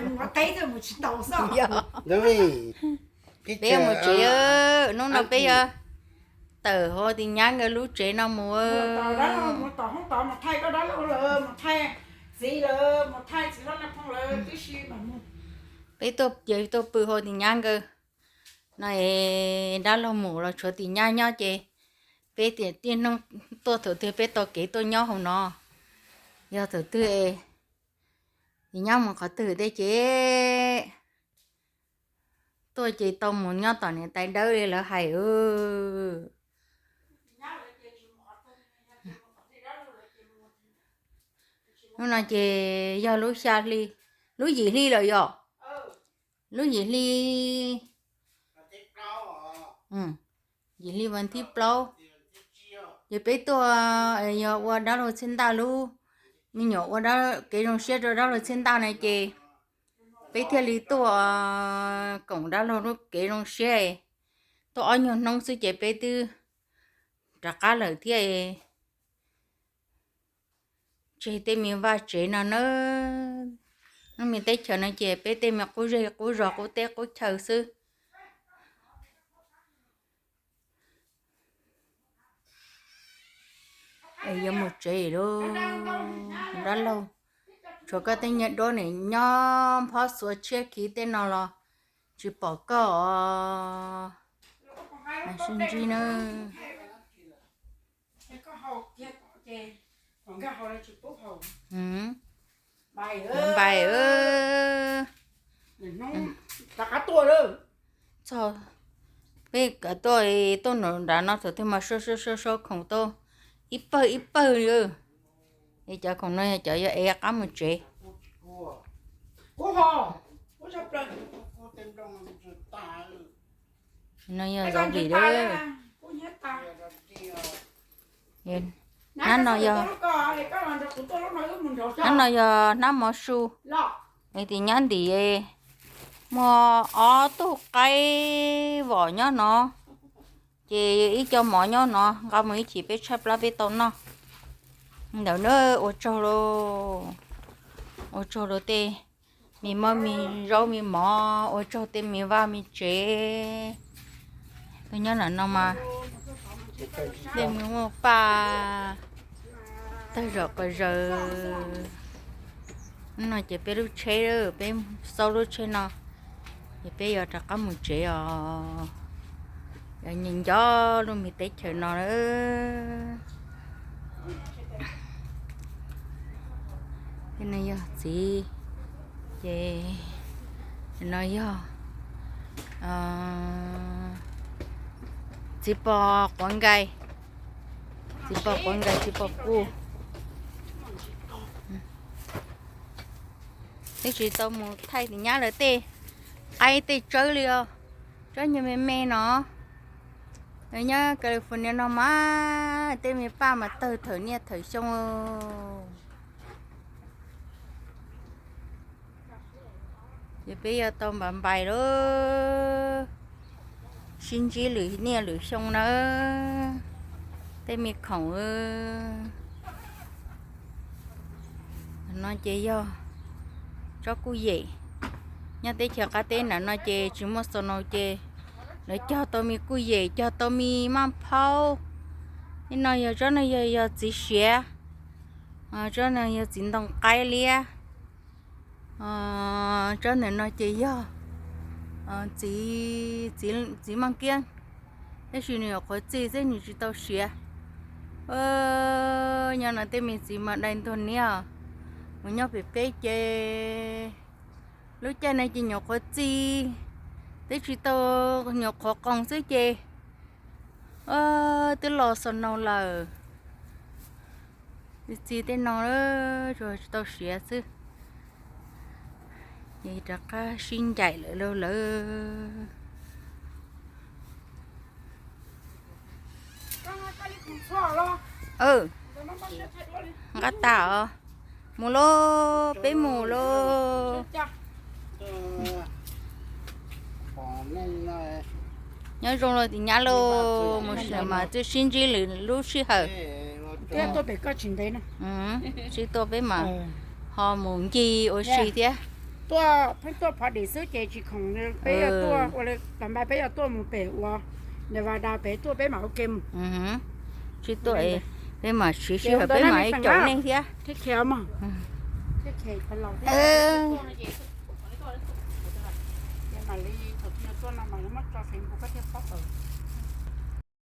Peb mus tsev, hnub no peb yuav tawm hauv tus nyab nkawd lub tsev no mus. Peb tuaj ces tuaj pw hauv tus nyab nkawd no es dab laug mus los tshuav tus nyab nyob ces peb tias tij hnub tuaj thaum twg peb tau kev tuaj nyob hauv no. Yog thaum twg tus nyab mus qhov twg tej ces tuaj ces tau mus nyob tom niam tais dawb li lawv hais. Hnub no ces yog lub xya hli, lub yim hli lawm yom? Lub yim hli, yim hli vas thib plaub. Ces peb tuaj yog ua dab laug Txhiaj Ntaj lub, me nyuam ua kev zoo siab rau dab laug Txhiaj Ntaj no ces peb thiaj li tuaj koom dab laug lub kev zoo siab. Tuaj ob nyuag hnub xwb ces peb twb rov qab lawm thiab. Tseg tej me vaj tsev no na, lub me teb chaws no ces peb tej me qub zej qub zog qub teb qub chaw xwb. Es yuav mus tsev lawm dab laug, tshuav koj tej nyuag duab nim nyob phob xuav tshiab khiv tej no los tsis pom koj os. Sib ntsib na. Npais, txog peb kawm tuaj, tuaj nram no thaum twg mas sau sau sau sau khoom tau ib pawg ib pawg li. Es cov khoom no yog cov yuav ev qab mus tsev. No yog zombie lawm. Hnab no yog, hnab no yog hnab mov su. Es tim nyab ntim muaj ob tug qaib vom nyob no, ces ib co mov nyob no, nqa mus ib chim peb tshaib plab peb tau noj. Ntawm na, ua tsaug lauj, ua tsaug rau tej me mob me zaub me mov, ua tsaug tej me vaj me tsev. Tuaj nyob ntawm no mas tej me muaj paj tawg zom qas zaws. Hnub no ces peb lub tsheb, peb xauj lub tsheb no ces peb yuav rov qab mus tsev os. Yuav nco nco lub me teb chaws no lawm. Tej no yog txiv, ces no yog txiv pos quav nkais, txiv pos quav nkais, txiv pos kuj. Twb tsis tau mus thaij tim nyab lawv tej qaib tej tsawb li os. Tsob nyuag me me no, nyob California no mas tej me paj mas tawg thawm niaj thawm xyoo. Ces peb yuav tau npais npais lawm, sib ntsib lwm niaj lwm xyoo nawb. Tej me khoom no ces yog tsob kuj yem. Nyob teb chaws qab teb nram no ces tsis muaj snow ces lawv cog tau me kuj yem, cog tau me maj phaub. Ib no yog tsob no yog, yog txiv siav, tsob no yog txiv ntoo qaib liab, tsob ntawm no ces yog txiv, txiv maj kiab, tab sis nws nyuam qhuav txi xwb nws tsis tau siav. Nyob no tej me txiv mas dai ntuag niab, mus nyob pem peb ces lub caij no ces nyuam qhuav txi, twb tsis tau, nyuam qhuav qoos xwb ces twb los snow lawm. Txi tej no tsuas tsis tau siav xwb, ces rov qab sib ncaim lawm lauj lawm. Nqa tas os, mus lauj, peb mus lauj. Nyob zoo lauj tim nyab lauj, mus sim mas twb sib ntsib lwm lub sij hawm. Sib tuaj peb mas ho mus ncig ua si thiab. Tuaj pheej tuaj phov dim xwb ces tsis khoom, peb yuav tuaj ua li los npaj peb yuav tuaj mus pem ua Nevada pem tuaj peb mam ua ke mus. Tsis tuaj, peb mam siv sij hawm peb mam li caum neeg thiab.